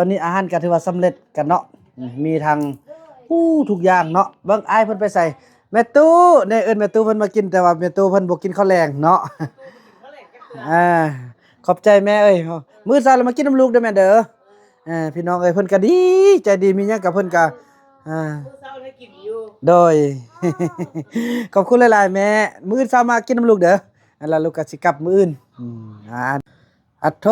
ຕອນນີ້ອາຫານກໍຖືວ່າສຳເລັດກັນເນາະ ອືມ ມີທັງ ໂອ້ ທຸກຢ່າງເນາະ. ເບິ່ງອ້າຍເພິ່ນໄປໃສ? ແມ່ຕູ້ ແນ່ ເອີ້ນແມ່ຕູ້ເພິ່ນມາກິນ ແຕ່ວ່າແມ່ຕູ້ເພິ່ນບໍ່ກິນເຂົ້າແລງເນາະ. ອ່າ ຂອບໃຈແມ່ເອີຍ ມື້ເຊົ້າລະມາກິນນຳລູກເດີແມ່ເດີ. ອ່າ ພີ່ນ້ອງເອີຍ ເພິ່ນກໍດີໃຈດີ ມີຫຍັງກໍເພິ່ນກໍ ອ່າ ມື້ເຊົ້າໄດ້ກິນຢູ່ ໂດຍ ຂອບຄຸນຫຼາຍໆແມ່ ມື້ອື່ນເຊົ້າມາກິນນຳລູກເດີ. ອັນລະລູກກໍຊິກັບມື້ອື່ນ ອືມ ອ່າ ອັດໂທ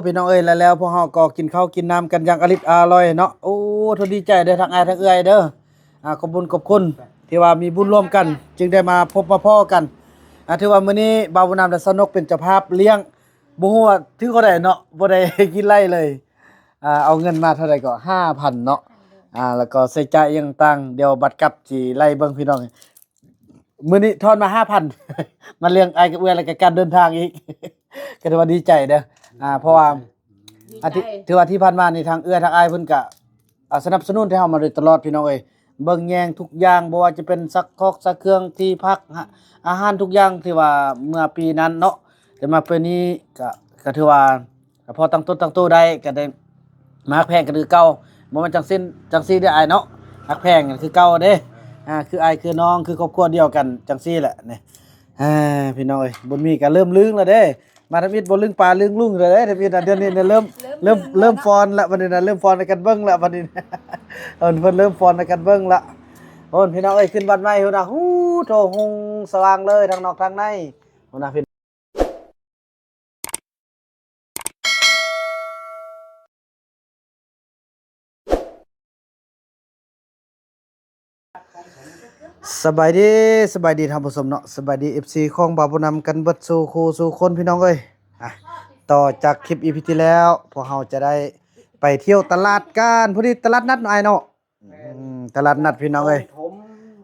ພີ່ນ້ອງເອີຍ ແລ້ວ ແລ້ວພວກເຮົາກໍກິນເຂົ້າກິນນ້ຳກັນຢ່າງອະລິດອະລ່ອຍເນາະ. ໂອ້ ໂທ ດີໃຈເດີ ທັງອ້າຍທັງເອື້ອຍເດີ. ອ່າ ຂອບບຸນຂອບຄຸນທີ່ວ່າມີບຸນຮ່ວມກັນ ຈຶ່ງໄດ້ມາພົບມາພໍ້ກັນ. ອ່າ ຖືວ່າມື້ນີ້ບ່າວບຸນນຳ ແລະ ສາວນົກເປັນເຈົ້າພາບລ້ຽງ ບໍ່ຮູ້ວ່າຖືກເທົ່າໃດເນາະ ບໍ່ໄດ້ຄິດໄລ່ເລີຍ. ອ່າ ເອົາເງິນມາເທົ່າໃດກໍ ຫ້າພັນເນາະ. ອ່າ ແລ້ວກໍໃຊ້ຈ່າຍອີ່ຫຍັງຕ່າງ ດຽວບັດກັບຊິໄລ່ເບິ່ງ ພີ່ນ້ອງ. ມື້ນີ້ທອນມາຫ້າພັນ ມາລ້ຽງອ້າຍກັບເອື້ອຍ ແລ້ວກໍການເດີນທາງອີກ ກໍຖືວ່າດີໃຈເດີ. ອ່າ ເພາະວ່າ ອາ ຖືວ່າທີ່ຜ່ານມານີ້ ທາງເອື້ອຍທາງອ້າຍເພິ່ນກະ ອ່າ ສະໜັບສະໜູນໃຫ້ເຮົາມາໂດຍຕະຫຼອດ ພີ່ນ້ອງເອີຍ. ເບິ່ງແຍງທຸກຢ່າງ ບໍ່ວ່າຈະເປັນຊັກຄອກຊັກເຄື່ອງ ທີ່ພັກ ອາຫານທຸກຢ່າງ ທີ່ວ່າເມື່ອປີນັ້ນເນາະ ແຕ່ມາປີນີ້ກະ ກະຖືວ່າ ກໍພໍຕັ້ງຕົວຕັ້ງໂຕໄດ້ ກໍໄດ້ມາຮັກແພງກັນຄືເກົ່າ. ບໍ່ແມ່ນຈັ່ງຊີ້ ຈັ່ງຊີ້ເດ້ອ້າຍເນາະ ຮັກແພງກັນຄືເກົ່າເດ້. ອ່າ ຄືອ້າຍຄືນ້ອງ ຄືຄອບຄົວດຽວກັນ ຈັ່ງຊີ້ແຫຼະນີ້. ອ່າ ພີ່ນ້ອງເອີຍ ບຸນມີກໍເລີ່ມລຶ້ງແລ້ວເດ້. ມາທຳອິດບໍ່ລຶ້ງປາລຶ້ງລຸງແລ້ວເດ້ ທຳອິດນະ. ດຽວນີ້ນະ ເລີ່ມ ເລີ່ມ ເລີ່ມຟ້ອນລະບັດນີ້ນະ ເລີ່ມຟ້ອນໃຫ້ກັນເບິ່ງລະບັດນີ້. ເພິ່ນ ເພິ່ນເລີ່ມຟ້ອນໃຫ້ກັນເບິ່ງລະ. ໂອ້ ພີ່ນ້ອງເອີຍ ຂຶ້ນບ້ານໃໝ່ພຸ້ນນະ ຫູ ໂທ ຮຸ່ງສະຫວ່າງເລີຍ ທາງນອກທາງໃນພຸ້ນນະ. ສະບາຍດີ ສະບາຍດີທ່ານຜູ້ຊົມເນາະ ສະບາຍດີ ເອັຟຊີ ຂອງບ່າວບຸນນຳກັນເບິດສູ່ຄູ່ສູ່ຄົນ ພີ່ນ້ອງເອີຍ. ອ່ະ ຕໍ່ຈາກຄລິບ ອີ ພີ ທີ່ແລ້ວ ພວກເຮົາຈະໄດ້ໄປທ່ຽວຕະຫຼາດກັນ ພໍດີຕະຫຼາດນັດເນາະອ້າຍເນາະ. ອືມ ຕະຫຼາດນັດ ພີ່ນ້ອງເອີຍ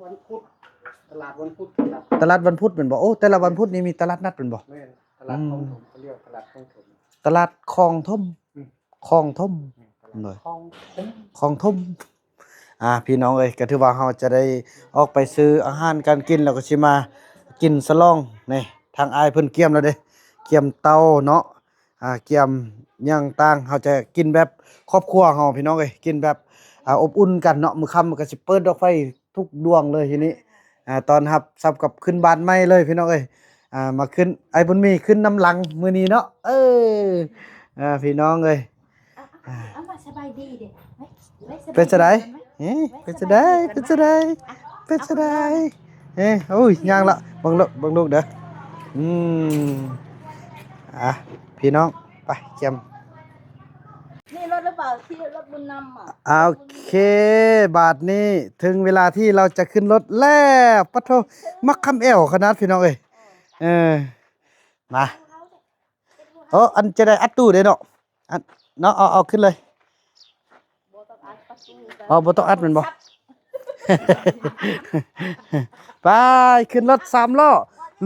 ວັນພຸດ ຕະຫຼາດວັນພຸດ ຕະຫຼາດວັນພຸດແມ່ນບໍ່? ໂອ້ ແຕ່ລະວັນພຸດນີ້ມີຕະຫຼາດນັດແມ່ນບໍ່? ແມ່ນ ຕະຫຼາດ ອືມ ຂອງຖົມ ເຂົາເອີ້ນຕະຫຼາດຂອງຖົມ ອືມ ຂອງຖົມ ອືມ ຕະຫຼາດ ໂດຍ ຂອງຖົມ ຂອງຖົມ. ອ່າ ພີ່ນ້ອງເອີຍ ກໍຖືວ່າເຮົາຈະໄດ້ອອກໄປຊື້ອາຫານການກິນ ແລ້ວກໍຊິມາກິນສະຫຼອງ. ນີ້ ທາງອ້າຍເພິ່ນກຽມແລ້ວເດ້ ກຽມເຕົ້າເນາະ ອ່າ ກຽມຫຍັງຕ່າງ ເຮົາຈະກິນແບບຄອບຄົວເຮົາ ພີ່ນ້ອງເອີຍ ກິນແບບ ອ່າ ອົບອຸ່ນກັນເນາະ. ມື້ຄ່ຳກໍຊິເປີດດອກໄຟທຸກດວງເລີຍທີນີ້ ອ່າ ຕ້ອນຮັບສັບກັບຂຶ້ນບ້ານໃໝ່ເລີຍ ພີ່ນ້ອງເອີຍ. ອ່າ ມາຂຶ້ນ ອ້າຍບຸນມີຂຶ້ນນຳຫຼັງມື້ນີ້ເນາະ. ເອີ ອ່າ ພີ່ນ້ອງເອີຍ ເອົາ ເອົາ ເອົາ ສະບາຍດີເດ້ ເປັນຈັ່ງໃດ? ເອີ ເປັນຈັ່ງໃດ? ເປັນຈັ່ງໃດ? ເປັນຈັ່ງໃດ? ເອີ ໂອ້ຍ ຍ່າງລະ ເບິ່ງລູກ ເບິ່ງລູກເດີ. ອືມ ອ່ະ ພີ່ນ້ອງ ໄປ ກຽມ ນີ້ລົດຫຼືເປົ່າ? ທີ່ລົດບຸນນຳ ອ່າ ໂອເຄ ບາດນີ້ເຖິງເວລາທີ່ເຮົາຈະຂຶ້ນລົດແລ້ວ. ປະໂທ ມັກຄຳແອວຂະໜາດ ພີ່ນ້ອງເອີຍ. ເອີ ມາ ໂອ້ ອັນຈະໄດ້ອັດຕູ້ເດ້ເນາະ ອັນເນາະ ເອົາ ເອົາຂຶ້ນເລີຍ. ບໍ່ຕ້ອງອັດປະຕູ ອໍ ບໍ່ຕ້ອງອັດແມ່ນບໍ່? ໄປ ຂຶ້ນລົດສາມລໍ້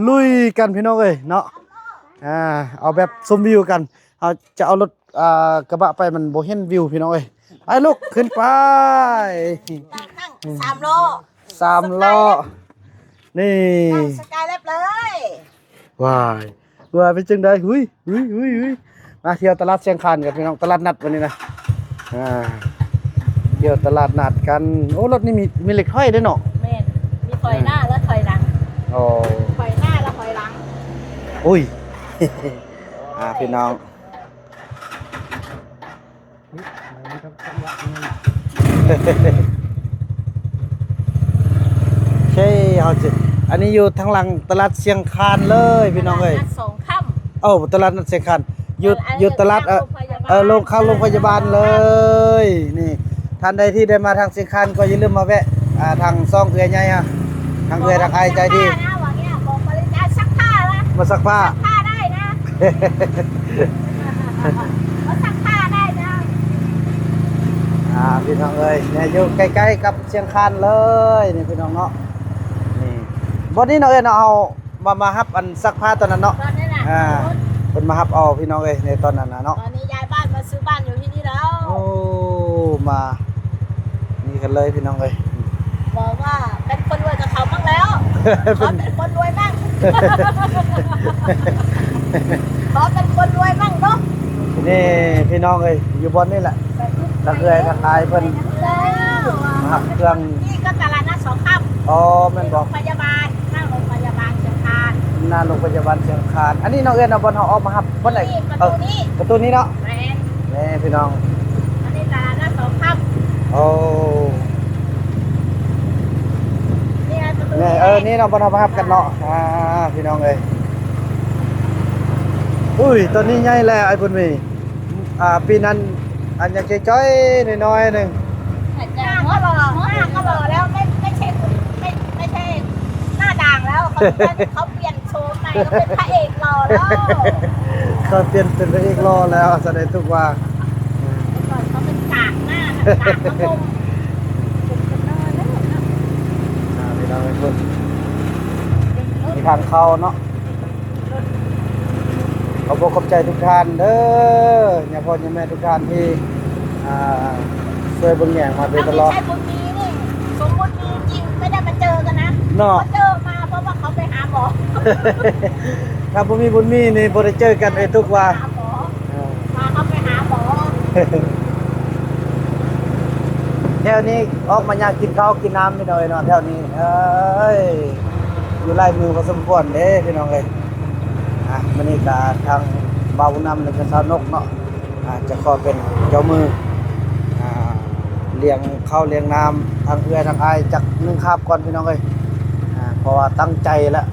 ລຸຍກັນ ພີ່ນ້ອງເອີຍເນາະ. ອ່າ ເອົາແບບຊົມວິວກັນ ເຮົາຈະເອົາລົດ ອ່າ ກະບະໄປ ມັນບໍ່ເຫັນວິວ ພີ່ນ້ອງເອີຍ. ໄປລູກ ຂຶ້ນໄປ ສາມລໍ້ ສາມລໍ້ ນີ້ ສະກາຍແລັບເລີຍ. ວ້າຍ ວ່າເປັນຈັ່ງໃດ? ຫຸຍ ຫຸຍ ຫຸຍ ຫຸຍ ມາທ່ຽວຕະຫຼາດຊຽງຄານກັນ ພີ່ນ້ອງ ຕະຫຼາດນັດວັນນີ້ນະ. ອ່າ ທ່ຽວຕະຫຼາດນັດກັນ. ໂອ້ ລົດນີ້ມີ ມີເຫຼັກຖອຍເດ້ເນາະ. ແມ່ນ ມີຖອຍໜ້າ ອືມ ແລະຖອຍຫຼັງ. ໂອ້ ຖອຍໜ້າ ແລະຖອຍຫຼັງ. ໂອ້ຍ ອ່າ ພີ່ນ້ອງ ເຄ ເຮົາຊິ ອັນນີ້ຢູ່ທາງຫຼັງຕະຫຼາດຊຽງຄານເລີຍ ພີ່ນ້ອງເອີຍ. ຕະຫຼາດນັດສອງຄ່ຳ. ເອົ້າ ຕະຫຼາດນັດຊຽງຄານ ຢູ່ ເອີ ຢູ່ຕະຫຼາດ ເອີ ໂຮງພະຍາບານ ເອີ ໂຮງ ຂ້າງໂຮງພະຍາບານເລີຍ. ນີ້ ທ່ານໃດທີ່ໄດ້ມາທາງຊຽງຄານກໍຢ່າລືມມາແວະ ອ່າ ທາງຊ່ອງເອື້ອຍໃຫຍ່ ທາງເອື້ອຍທາງອ້າຍໃຈດີ. ບອກວ່າເຈົ້າຊັກຜ້ານະ ບອກບໍລິການຊັກຜ້ານະ ມາຊັກຜ້າ ຊັກຜ້າໄດ້ນະ ມາຊັກຜ້າໄດ້ນະ. ອ່າ ພີ່ນ້ອງເອີຍ ແມ່ນຢູ່ໃກ້ໆກັບຊຽງຄານເລີຍນີ້ ພີ່ນ້ອງເນາະ. ນີ້ ບ່ອນນີ້ເນາະເອີຍເນາະ ເຮົາມາ ມາຮັບອັນຊັກຜ້າຕອນນັ້ນເນາະ. ຕອນນັ້ນນະ ອ່າ ເພິ່ນມາຮັບເອົາ ພີ່ນ້ອງເອີຍ ໃນຕອນນັ້ນນະເນາະ. ຕອນນີ້ຍ້າຍບ້ານມາຊື້ບ້ານຢູ່ທີ່ນີ້ແລ້ວ. ໂອ້ ມາ ນີ້ກັນເລີຍ ພີ່ນ້ອງເອີຍ. ບອກວ່າເປັນຄົນລວຍກັບເຂົາມັ້ງແລ້ວ ເປັນ ຂໍເປັນຄົນລວຍມັ້ງ ຂໍເປັນຄົນລວຍມັ້ງເນາະ. ນີ້ ພີ່ນ້ອງເອີຍ ຢູ່ບ່ອນນີ້ແຫຼະ ແບບຢູ່ ທັງເອື້ອຍທັງອ້າຍເພິ່ນມາຮັບເຄື່ອງ. ນີ້ກໍຕະຫຼາດນັດສອງຄຳ. ອໍ ແມ່ນບໍ່? ໂຮງພະຍາບານ ໜ້າໂຮງພະຍາບານຊຽງຄານ. ໜ້າໂຮງພະຍາບານຊຽງຄານ. ອັນນີ້ນ້ອງເອື້ອຍເນາະ ບ່ອນເຮົາອອກມາຮັບບ່ອນໃດ? ນີ້ປະຕູນີ້. ເອີ ປະຕູນີ້ເນາະ. ແມ່ນ. ນີ້ພີ່ນ້ອງ ອັນນີ້ຕະຫຼາດນັດສອງຄຳ. ໂອ້ ນີ້ປະຕູນີ້. ເອີ ນີ້ເນາະ ບ່ອນເຮົາມາຮັບກັນເນາະ. ອ່າ ພີ່ນ້ອງເອີຍ ອຸ້ຍ ຕອນນີ້ໃຫຍ່ແລ້ວ ອ້າຍບຸນມີ. ອ່າ ປີນັ້ນອັນຍັງຈ່ອຍໆ ນ້ອຍໆ ໜຶ່ງ. ໜ້າກໍຫຼໍ່ ໜ້າກໍຫຼໍ່ແລ້ວ ໄມ່ ໄມ່ໃຊ່ ໄມ່ ໄມ່ໃຊ່ໜ້າດ່າງແລ້ວ ເຂົາ ເຂົາປ່ຽນໂສມໃໝ່ ເຂົາເປັນພະເອກຫຼໍ່ແລ້ວ. ເຂົາປ່ຽນເປັນພະເອກຫຼໍ່ແລ້ວ ສະແດງທຸກວ່າ ແຕ່ກ່ອນເຂົາເປັນກາກໜ້າ ກາກມາບົ່ມ. ອ່າ ພີ່ນ້ອງເອີຍ ເບິ່ງ ມີທາງເຂົ້າເນາະ. ຂອບອົກຂອບໃຈທຸກທ່ານເດີ ຍາພໍ່ຍາແມ່ທຸກທ່ານທີ່ ອ່າ ຊ່ວຍເບິ່ງແຍງມາໂດຍຕະຫຼອດ. ຖ້າບໍ່ມີບຸນມີນີ້ ສົມມຸດມີຈິງ ໄມ່ໄດ້ມາເຈີກັນນະເນາະ. ເຂົາເຈີມາ ເພາະວ່າເຂົາໄປຫາໝໍ. ຖ້າບໍ່ມີບຸນມີນີ້ ບໍ່ໄດ້ເຈີກັນເອີຍ ທຸກວ່າ ຫາໝໍ. ເອີ ພາເຂົາໄປຫາໝໍ. ແຖວນີ້ອອກມາຍາກກິນເຂົ້າກິນນ້ຳ ພີ່ນ້ອງເອີຍເນາະ ແຖວນີ້. ເອີຍ ຢູ່ຫຼາຍມື້ພໍສົມຄວນເດ້ ພີ່ນ້ອງເອີຍ. ອ່ະ ມື້ນີ້ກະທາງບ່າວບຸນນຳ ແລະກະສາວນົກເນາະ ອ່າ ຈະຂໍເປັນເຈົ້າມື ອ່າ ລ້ຽງເຂົ້າລ້ຽງນ້ຳທັງເອື້ອຍທັງອ້າຍຈັກໜຶ່ງຄາບກ່ອນ ພີ່ນ້ອງເອີຍ. ອ່າ ເພາະວ່າຕັ້ງໃຈແລ້ວ.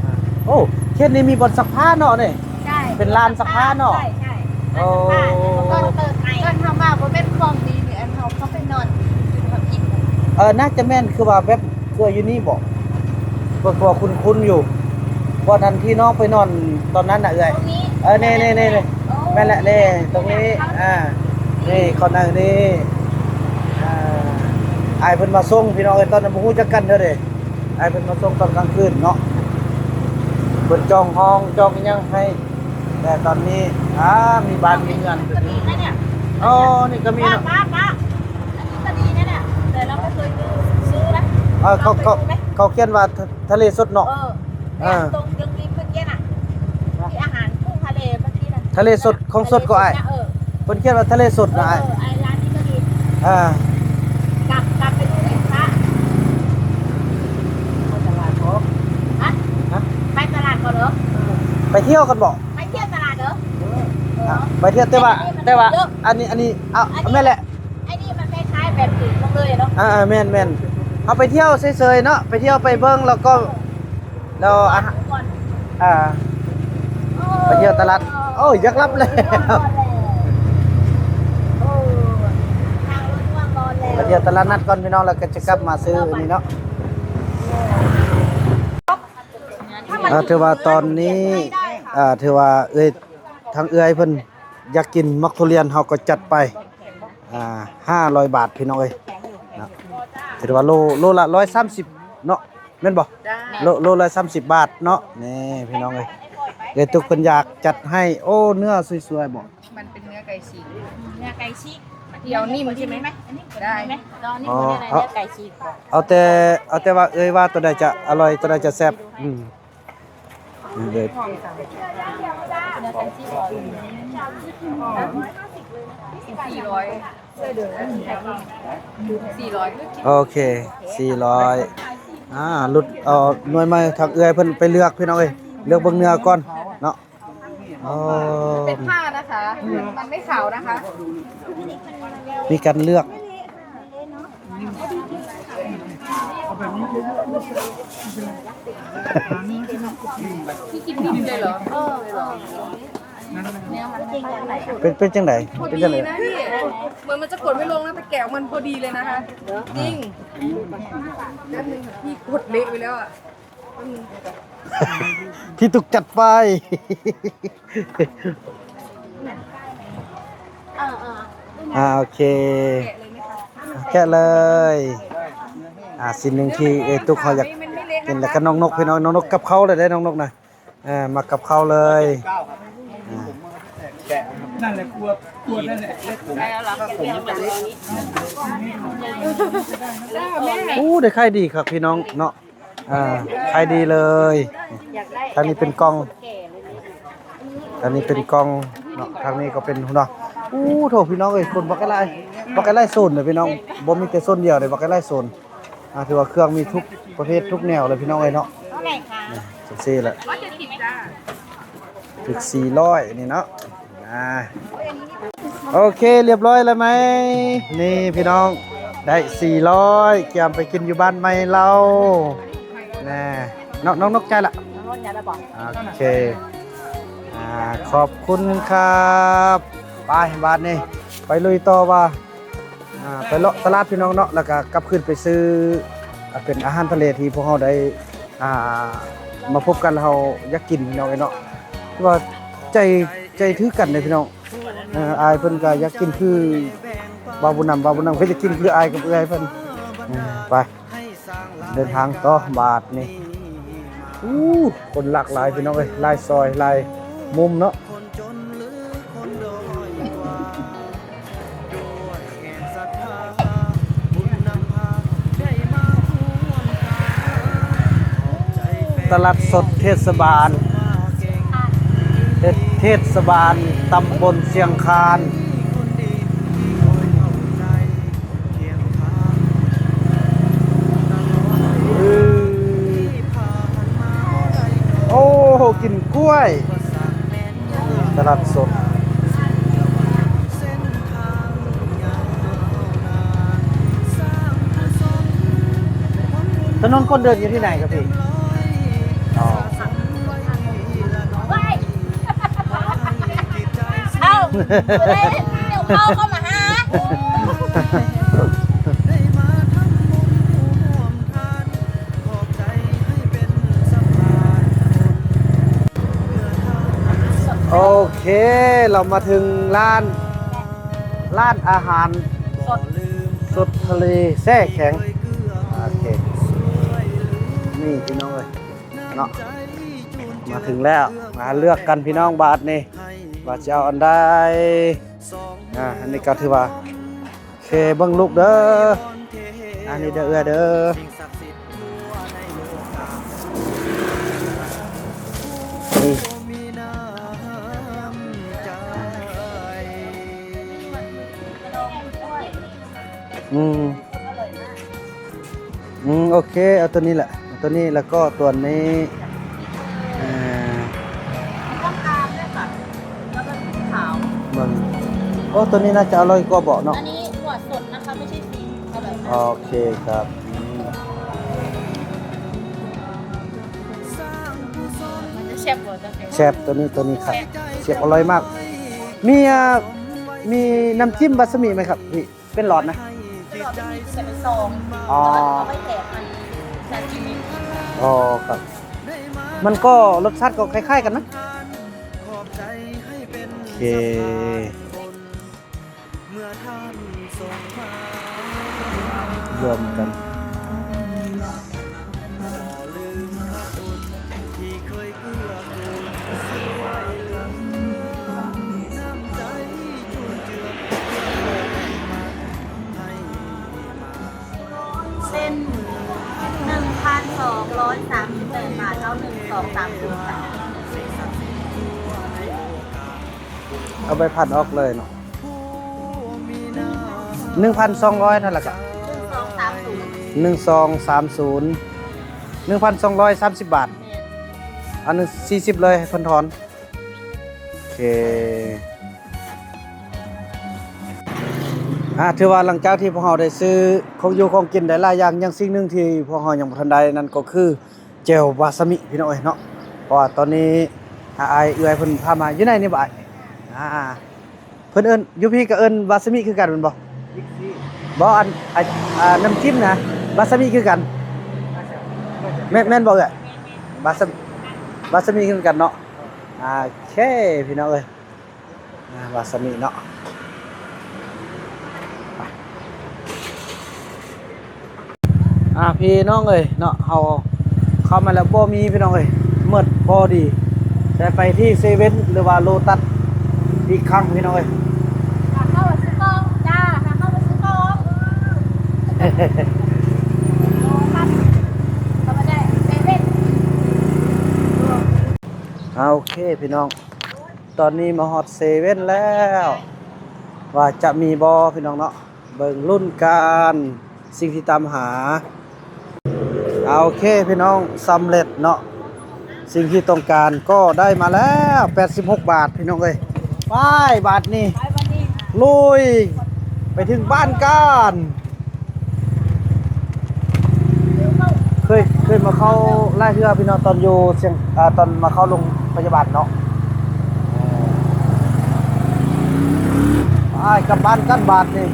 ອ່າ ໂອ້ ເຂດນີ້ມີບ່ອນຊັກຜ້າເນາະນີ້. ໃຊ່ ເປັນລານຊັກຜ້າເນາະ. ໃຊ່ ໃຊ່ ໂອ້ ລານຊັກຜ້າ ຕອນເປີດໃໝ່ ຕອນເຮົາມາບໍ່ແມ່ນຂອງດີນີ້ ອັນເຮົາເຂົ້າໄປນອນກິນເຂົ້າກິນ. ເອີ ໜ້າຈະແມ່ນ ຄືວ່າແບບ ຄືວ່າຢູ່ນີ້ບໍ? ເພາະວ່າຄຸ້ນໆຢູ່ ບ່ອນນັ້ນທີ່ນ້ອງໄປນອນຕອນນັ້ນນະເອື້ອຍ. ເອີ ນີ້ໆໆ ໂອ້ ແມ່ນແຫຼະ ນີ້ ຕົງນີ້ ອ່າ ນີ້ ເຂົານັ່ງນີ້ ອ່າ ອ້າຍເພິ່ນມາສົ່ງ ພີ່ນ້ອງເອີຍ. ຕອນນັ້ນບໍ່ຮູ້ຈັກກັນເທື່ອເດ້ ອ້າຍເພິ່ນມາສົ່ງຕອນກາງຄືນເນາະ ເພິ່ນຈອງຫ້ອງຈອງອີ່ຫຍັງໃຫ້. ແຕ່ຕອນນີ້ ອ່າ ມີບ້ານມີເຮືອນ. ອໍ ນີ້ກໍມີເນາະ ປ້າ ປ້າ ອັນນີ້ກໍດີນະ ແຕ່ເຮົາບໍ່ເຄີຍຊື້ນະ. ເອີ ເຂົາ ເຂົາ ເຂົາຂຽນວ່າທະເລສົດເນາະ. ເອີ ເອີ ຕົງເທິງລິບເມື່ອກີ້ນະ ທີ່ອາຫານປູທະເລເມື່ອກີ້ນະ ທະເລສົດ ຂອງສົດກໍອ້າຍ. ເອີ ເພິ່ນຂຽນວ່າທະເລສົດນະອ້າຍ. ເອີ ໄອ້າຍ ຮ້ານນີ້ກໍດີ. ອ່າ ກັບ ກັບໄປດູເຫັນພະ ໄປຕະຫຼາດບໍ່? ຮະ? ໄປຕະຫຼາດບໍ່ເດີ? ໄປທ່ຽວກັນບໍ່? ໄປທ່ຽວຕະຫຼາດເດີ. ອ່າ ໄປທ່ຽວ ແຕ່ວ່າ ແຕ່ວ່າ ອັນນີ້ ອັນນີ້ ເອົາ ແມ່ນແຫຼະ ອັນນີ້ມັນຄ້າຍໆແບບຖືກເມືອງເລີຍເນາະ. ອ່າ ແມ່ນໆ ເຮົາໄປທ່ຽວເຊີຍໆເນາະ ໄປທ່ຽວໄປເບິ່ງ ແລ້ວກໍ ແລ້ວ ອ່າ ໄປທ່ຽວຕະຫຼາດ. ໂອ້ຍ ຢາກຫຼັບແລ້ວ ໄປທ່ຽວຕະຫຼາດນັດກ່ອນ ພີ່ນ້ອງ ແລ້ວກໍຈະກັບມາຊື້ອັນນີ້ເນາະ. ອ່າ ຖືວ່າຕອນນີ້ ອ່າ ຖືວ່າເອື້ອຍ ທາງເອື້ອຍເພິ່ນຢາກກິນໝາກທຸລຽນ ເຮົາກໍຈັດໄປ ອ່າ ຫ້າຮ້ອຍບາດ ພີ່ນ້ອງເອີຍເນາະ. ຖືວ່າໂລ ໂລລະຮ້ອຍສາມສິບເນາະ ແມ່ນບໍ່? ໂລ ໂລລະສາມສິບບາດເນາະ. ນີ້ພີ່ນ້ອງເອີຍ ເອື້ອຍຕຸກເພິ່ນຢາກຈັດໃຫ້. ໂອ້ ເນື້ອສວຍໆບໍ່? ມັນເປັນເນື້ອໄກ່ສີກ. ເນື້ອໄກ່ສີກ. ທີ່ເອົານິ້ມໃຊ່ໄໝ? ໄດ້. ເອົາ ເອົາແຕ່ ເອົາແຕ່ວ່າເອື້ອຍວ່າຕົວໃດຈະອະລ່ອຍ ຕົວໃດຈະແຊບ. ອືມ ນີ້ເລີຍ ສີ່ຮ້ອຍ ສີ່ຮ້ອຍ ໂອເຄ ສີ່ຮ້ອຍ. ອ່າ ຫຼຸດເອົາໜ່ວຍໃໝ່ ທາງເອື້ອຍເພິ່ນໄປເລືອກ ພີ່ນ້ອງເອີຍ ເລືອກເບິ່ງເນື້ອກ່ອນເນາະ. ອໍ ເປັນຜ້ານະຄະ ມັນໄມ່ຂາວນະຄະ. ມີການເລືອກ. ທີ່ກິນດິບເລີຍເຫຼື? ເອີ ເປັນ ເປັນຈັ່ງໃດ? ພໍດີນະພີ່ ເໝືອນມັນຈະກົດໄມ່ລົງນະ ແຕ່ແກະອອກມັນພໍດີເລີຍນະຄະ. ຈິງ ແປັບໜຶ່ງ ພີ່ກົດເລະໄປແລ້ວອະ. ພີ່ຕຸກຈັດໄປ. ເອີໆ ອ່າ ໂອເຄ ແກະເລີຍ. ອ່າ ສິ່ງໜຶ່ງທີ່ເອື້ອຍຕຸກເຮົາຢາກກິນ ແລ້ວກໍນ້ອງນົກ ພີ່ນ້ອງ ນ້ອງນົກກັບເຂົ້າເລີຍເດ້ ນ້ອງນົກນະ. ເອີ ມາກັບເຂົ້າເລີຍ. ອ່າ ນັ້ນແຫຼະ ກວດ ກວດນັ້ນແຫຼະ. ໂອ້ ໄດ້ຂາຍດີຄັກ ພີ່ນ້ອງເນາະ. ອ່າ ຂາຍດີເລີຍ. ທາງນີ້ເປັນກ່ອງ ທາງນີ້ເປັນກ່ອງເນາະ ທາງນີ້ກໍເປັນເນາະ. ໂອ້ໂຖ ພີ່ນ້ອງເອີຍ ຄົນບັກຫຼາຍ. ບັກໄກ່ໄລ່ໂຊນເດ້ພີ່ນ້ອງ ບໍ່ມີແຕ່ໂຊນດຽວເດ້ ບັກໄກ່ໄລ່ໂຊນ. ອ່າ ຖືວ່າເຄື່ອງມີທຸກປະເພດທຸກແນວເລີຍພີ່ນ້ອງເອີຍເນາະ. ເທົ່າໃດຄະ? ຈັ່ງຊີ້ແຫຼະ ຖືກສີ່ຮ້ອຍນີ້ເນາະ. ອ່າ ໂອເຄ ລຽບລ້ອຍແລ້ວໄໝ? ນີ້ພີ່ນ້ອງ ໄດ້ສີ່ຮ້ອຍ ກຽມໄປກິນຢູ່ບ້ານໃໝ່ເຮົາແນ່ເນາະ. ນ້ອງນົກໃຈລະ? ໂອເຄ ອ່າ ຂອບຄຸນຄັບ. ໄປ ບາດນີ້ໄປລຸຍຕໍ່ວ່າ ອ່າ ໄປເລາະຕະຫຼາດພີ່ນ້ອງເນາະ ແລ້ວກະກັບຄືນໄປຊື້ ອ່າ ເປັນອາຫານທະເລທີ່ພວກເຮົາໄດ້ ອ່າ ມາພົບກັນແລ້ວເຮົາຢາກກິນພີ່ນ້ອງເອີຍເນາະ. ຄືວ່າໃຈ ໃຈຖືກັນເດ້ພີ່ນ້ອງ. ເອີ ອ້າຍເພິ່ນກະຢາກກິນຄືບ່າວບຸນນຳ ບ່າວບຸນນຳກະຢາກກິນຄືອ້າຍກັບເອື້ອຍເພິ່ນ. ເອີ ໄປ ເດີນທາງຕໍ່ບາດນີ້. ອູ້ ຄົນຫຼາກຫຼາຍພີ່ນ້ອງເອີຍ ຫຼາຍຊອຍຫຼາຍມຸມເນາະ. ຕະຫຼາດສົດເທດສະບານ ເທດສະບານຕຳບົນຊຽງຄານ. ໂອ້ ກິນກ້ວຍ ຕະຫຼາດສົດ. ຖະໜົນຄົນເດີນຢູ່ທີ່ໄຫນຄະພີ່? ອໍ ເອົ້າ ເອົາເຂົ້າມາຫາ. ໂອເຄ ເຮົາມາເຖິງຮ້ານ ຮ້ານອາຫານສົດ ສົດທະເລແຊ່ແຂງ. ໂອເຄ ນີ້ພີ່ນ້ອງເອີຍເນາະ ມາເຖິງແລ້ວ ມາເລືອກກັນພີ່ນ້ອງບາດນີ້ ວ່າຈະເອົາອັນໃດ. ອ່າ ອັນນີ້ກະຖືວ່າ ໂອເຄ ເບິ່ງລູກເດີ ອັນນີ້ເດີເອື້ອຍເດີ ນີ້ ອືມ ອືມ ໂອເຄ ເອົາໂຕນີ້ແຫຼະ ເອົາໂຕນີ້ ແລ້ວກໍໂຕນີ້ ເອີ ເບິ່ງ ໂອ້ ໂຕນີ້ໜ້າຈະອະລ່ອຍກວ່າເບາະເນາະ. ອັນນີ້ถั่ວสดนะคะ ไม่ใช่สี อร่อยมาก. ໂອເຄຄັບ ອືມ มันจะแซ่บกว่าตัวเก่า ແຊບ ໂຕນີ້ ໂຕນີ້ຄັບ ແຊບ ແຊບ ອະລ່ອຍມາກ. ມີ ອ່າ ມີນ້ຳຈິ້ມວາຊາມິໄໝຄັບພີ່? ເປັນຫຼອດນະ? ເປັນຫຼອດ ເປັນ ເປັນຊອງ. ອໍ ເອົາໄວ້ແຈກອັນສາຍກິນ. ອໍ ຄັບ ມັນກໍລົດຊາດກໍຄ້າຍໆກັນນະ. ໂອເຄ ລວມກັນ. ເປັນໜຶ່ງພັນສອງຮ້ອຍສາມສິບແປດບາດ ເອົາໜຶ່ງສອງສາມສູນ ເອົາໃບພັດອອກເລີຍເນາະ. ໜຶ່ງພັນສອງຮ້ອຍເທົ່າໃດກະ? ໜຶ່ງສອງສາມສູນ ໜຶ່ງພັນສອງຮ້ອຍສາມສິບບາດ. ແມ່ນ ອັນໜຶ່ງສີ່ສິບເລີຍ ໃຫ້ເພິ່ນທອນ. ໂອເຄ ອ່າ ຖືວ່າຫຼັງຈາກທີ່ພວກເຮົາໄດ້ຊື້ຂອງຢູ່ຂອງກິນໄດ້ຫຼາຍຢ່າງ, ຢ່າງສິ່ງໜຶ່ງທີ່ພວກເຮົາຍັງບໍ່ທັນໄດ້ນັ້ນກໍຄື ແຈ່ວວາຊາມິພີ່ນ້ອງເອີຍເນາະ. ເພາະວ່າຕອນນີ້ ອາ ອ້າຍເອື້ອຍເພິ່ນພາມາ ຢູ່ໃນນີ້ບໍ່ອ້າຍ? ອ່າ ເພິ່ນເອີ້ນ ຢູ່ພີ້ກໍເອີ້ນວາຊາມິຄືກັນແມ່ນບໍ່? ບໍ່ ອັນ ອາ ອາ ນ້ຳຈິ້ມນະ ວາຊາມິຄືກັນ. ແມ່ນ ແມ່ນບໍ່ເອື້ອຍ? ວາຊາ ວາຊາມິຄືກັນເນາະ. ໂອເຄ ພີ່ນ້ອງເອີຍ ອ່າ ວາຊາມິເນາະ. ອ່າ ພີ່ນ້ອງເອີຍເນາະ ເຮົາເຂົ້າມາແລ້ວບໍ່ມີພີ່ນ້ອງເອີຍ ໝົດພໍດີ ໄດ້ໄປທີ່ເຊເວັ່ນ ຫຼືວ່າໂລຕັດອີກຄັ້ງພີ່ນ້ອງເອີຍ. ຫາເຂົ້າໄປຊື້ຂອງຈ້າ ຫາເຂົ້າໄປຊື້ຂອງ ເອີ ໂລຕັດ ເຂົ້າໄປໄດ້ເຊເວັ່ນ. ອ່າ ໂອເຄພີ່ນ້ອງ ຕອນນີ້ມາຮອດເຊເວັ່ນແລ້ວ ວ່າຈະມີບໍ່ພີ່ນ້ອງເນາະ. ເບິ່ງລຸ້ນກັນ ສິ່ງທີ່ຕາມຫາ. ໂອເຄພີ່ນ້ອງ ສຳເລັດເນາະ ສິ່ງທີ່ຕ້ອງການກໍໄດ້ມາແລ້ວ ແປດສິບຫົກບາດ ພີ່ນ້ອງເອີຍ. ໄປບາດນີ້ ໄປບາດນີ້ ລຸຍ ໄປເຖິງບ້ານກັນ. ເຄີຍ ເຄີຍມາເຂົ້າຫຼາຍເທື່ອພີ່ນ້ອງ ຕອນຢູ່ຊຽງ ອາ ຕອນມາເຂົ້າໂຮງພະຍາບານເນາະ. ໄປກັບບ້ານກັນບາດນີ້.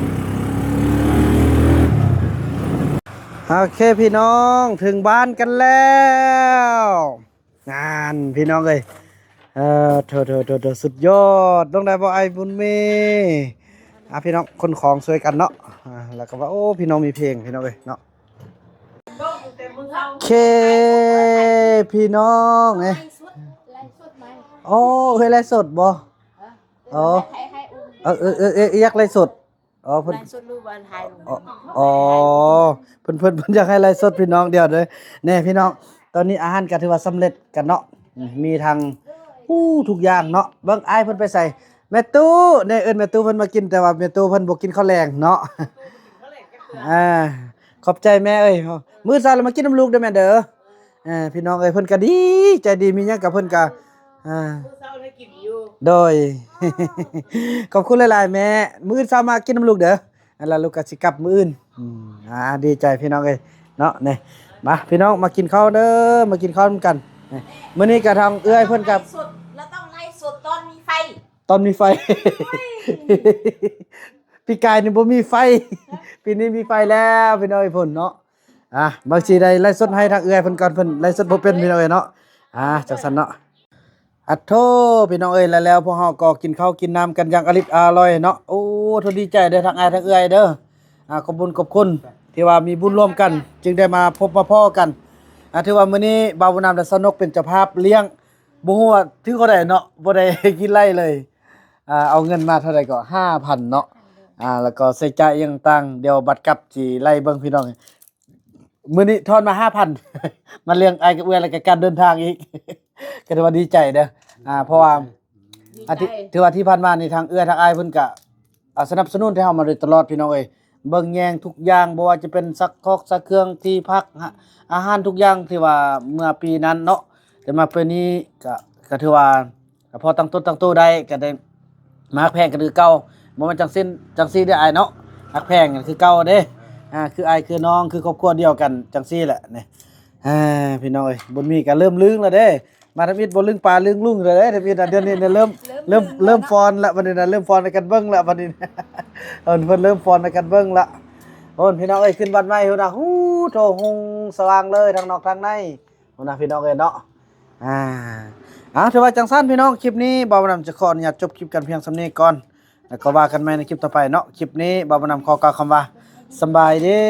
ໂອເຄພີ່ນ້ອງ ເຖິງບ້ານກັນແລ້ວ. ນັ້ນພີ່ນ້ອງເອີຍ ເອີ ໂຖ ສຸດຍອດ. ລົງໄດ້ບໍ່ອ້າຍບຸນມີ? ອ່າ ພີ່ນ້ອງຂົນຂອງຊ່ວຍກັນເນາະ. ອ່າ ແລ້ວກໍວ່າ ໂອ້ ພີ່ນ້ອງມີເພງ ພີ່ນ້ອງເອີຍເນາະ. ເຄ ພີ່ນ້ອງເອີຍ. ໂອ້ ເຮີ້ຍ ໄລສົດບໍ່? ເອີ ເອີ ເອີ ຢາກໄລສົດ. ອໍ ເພິ່ນ ໄລສົດຫຼືວ່າຖ່າຍລົງ? ອໍ ອໍ ເພິ່ນ ເພິ່ນ ເພິ່ນຢາກໃຫ້ໄລສົດພີ່ນ້ອງ. ດຽວເດີ ແນ່ພີ່ນ້ອງ ຕອນນີ້ອາຫານກໍຖືວ່າສຳເລັດກັນເນາະ. ມີທັງ ໂອ້ ທຸກຢ່າງເນາະ. ເບິ່ງອ້າຍເພິ່ນໄປໃສ? ແມ່ຕູ້ ແນ່ ເອີ້ນແມ່ຕູ້ເພິ່ນມາກິນ ແຕ່ວ່າແມ່ຕູ້ເພິ່ນບໍ່ກິນເຂົ້າແລງເນາະ. ອ່າ ຂອບໃຈແມ່ເອີຍ. ມື້ເຊົ້າລະມາກິນນຳລູກເດີແມ່ເດີ. ເອີ ພີ່ນ້ອງເອີຍ ເພິ່ນກະດີໃຈດີ ມີຫຍັງກະເພິ່ນກະ ເອີ ມື້ເຊົ້າໄດ້ກິນຢູ່. ໂດຍ ຂອບຄຸນຫຼາຍໆແມ່ ມື້ອື່ນເຊົ້າມາກິນນຳລູກເດີ. ອັນລະລູກກະຊິກັບມື້ອື່ນ. ອືມ ອ່າ ດີໃຈພີ່ນ້ອງເອີຍເນາະ. ນີ້ ມາພີ່ນ້ອງ ມາກິນເຂົ້າເດີ ມາກິນເຂົ້ານຳກັນ. ນີ້ ມື້ນີ້ກະທາງເອື້ອຍເພິ່ນກະ ລະຕ້ອງໄລສົດຕອນມີໄຟ ຕອນມີໄຟ. ໂອ້ຍ ປີກາຍນີ້ບໍ່ມີໄຟ ປີນີ້ມີໄຟແລ້ວພີ່ນ້ອງເອີຍ ພຸ້ນເນາະ. ອ່າ ບາງທີໄດ້ໄລສົດໃຫ້ທາງເອື້ອຍເພິ່ນກ່ອນ ເພິ່ນໄລສົດບໍ່ເປັນພີ່ນ້ອງເອີຍເນາະ. ອ່າ ຈັ່ງຊັ້ນເນາະ. ອາໂທ ພີ່ນ້ອງເອີຍ ແລ້ວ ແລ້ວພວກເຮົາກໍກິນເຂົ້າກິນນ້ຳກັນຢ່າງອະລິດອະລ່ອຍເນາະ. ໂອ້ ໂທ ດີໃຈເດີ ທັງອ້າຍທັງເອື້ອຍເດີ. ອ່າ ຂອບບຸນຂອບຄຸນທີ່ວ່າມີບຸນຮ່ວມກັນ ຈຶ່ງໄດ້ມາພົບມາພໍ້ກັນ. ອ່າ ຖືວ່າມື້ນີ້ບ່າວບຸນນຳ ແລະ ສາວນົກເປັນເຈົ້າພາບລ້ຽງ ບໍ່ຮູ້ວ່າຖືກເທົ່າໃດເນາະ ບໍ່ໄດ້ຄິດໄລ່ເລີຍ. ອ່າ ເອົາເງິນມາເທົ່າໃດກໍ ຫ້າພັນເນາະ. ອ່າ ແລ້ວກໍໃຊ້ຈ່າຍອີ່ຫຍັງຕ່າງ ດຽວບັດກັບຊິໄລ່ເບິ່ງພີ່ນ້ອງ. ມື້ນີ້ທອນມາ ຫ້າພັນ ມາລ້ຽງອ້າຍກັບເອື້ອຍ ແລ້ວກໍການເດີນທາງອີກ ກໍຖືວ່າດີໃຈເດີ. ອ່າ ເພາະວ່າ ດີໃຈ ອາທິດ ຖືວ່າທີ່ຜ່ານມານີ້ ທາງເອື້ອຍທາງອ້າຍເພິ່ນກະ ອ່າ ສະໜັບສະໜູນໃຫ້ເຮົາມາໂດຍຕະຫຼອດພີ່ນ້ອງເອີຍ. ເບິ່ງແຍງທຸກຢ່າງ ບໍ່ວ່າຈະເປັນຊັກຄອກຊັກເຄື່ອງ ທີ່ພັກ ອາຫານທຸກຢ່າງ ທີ່ວ່າເມື່ອປີນັ້ນເນາະ ແຕ່ມາປີນີ້ກະ ກະຖືວ່າ ກະພໍຕັ້ງຕົ້ນຕັ້ງໂຕໄດ້ ກະໄດ້ມາຮັກແພງກັນຄືເກົ່າ. ບໍ່ແມ່ນຈັ່ງຊີ້ ຈັ່ງຊີ້ເດ້ອ້າຍເນາະ ຮັກແພງກັນຄືເກົ່າເດ້. ອ່າ ຄືອ້າຍຄືນ້ອງ ຄືຄອບຄົວດຽວກັນ ຈັ່ງຊີ້ແຫຼະນີ້. ອ່າ ພີ່ນ້ອງເອີຍ ບຸນມີກະເລີ່ມລຶ້ງແລ້ວເດ້. ມາທຳອິດບໍ່ລຶ້ງປາລຶ້ງລຸງແລ້ວເດ້ ທຳອິດນະ. ດຽວນີ້ນະເລີ່ມ ເລີ່ມ ເລີ່ມຟ້ອນລະ ບັດນີ້ນະ ເລີ່ມຟ້ອນໃຫ້ກັນເບິ່ງລະ ບັດນີ້ນະ. ເອີ ເພິ່ນເລີ່ມຟ້ອນໃຫ້ກັນເບິ່ງລະ. ໂອ້ ພີ່ນ້ອງເອີຍ ຂຶ້ນບ້ານໃໝ່ພຸ້ນນະ ຫູ ໂທ ຮຸ່ງສະຫວ່າງເລີຍ ທັງນອກທັງໃນ. ພຸ້ນນະ ພີ່ນ້ອງເອີຍເນາະ. ອ່າ ເອົາ ຖືວ່າຈັ່ງຊັ້ນພີ່ນ້ອງ ຄລິບນີ້ບ່າວບຸນນຳຈະຂໍອະນຸຍາດຈົບຄລິບກັນພຽງສ່ຳນີ້ກ່ອນ ແລ້ວກໍວ່າກັນໃໝ່ໃນຄລິບຕໍ່ໄປເນາະ. ຄລິບນີ້ບ່າວບຸນນຳຂໍກ່າວຄຳວ່າ ສຳບາຍດີ.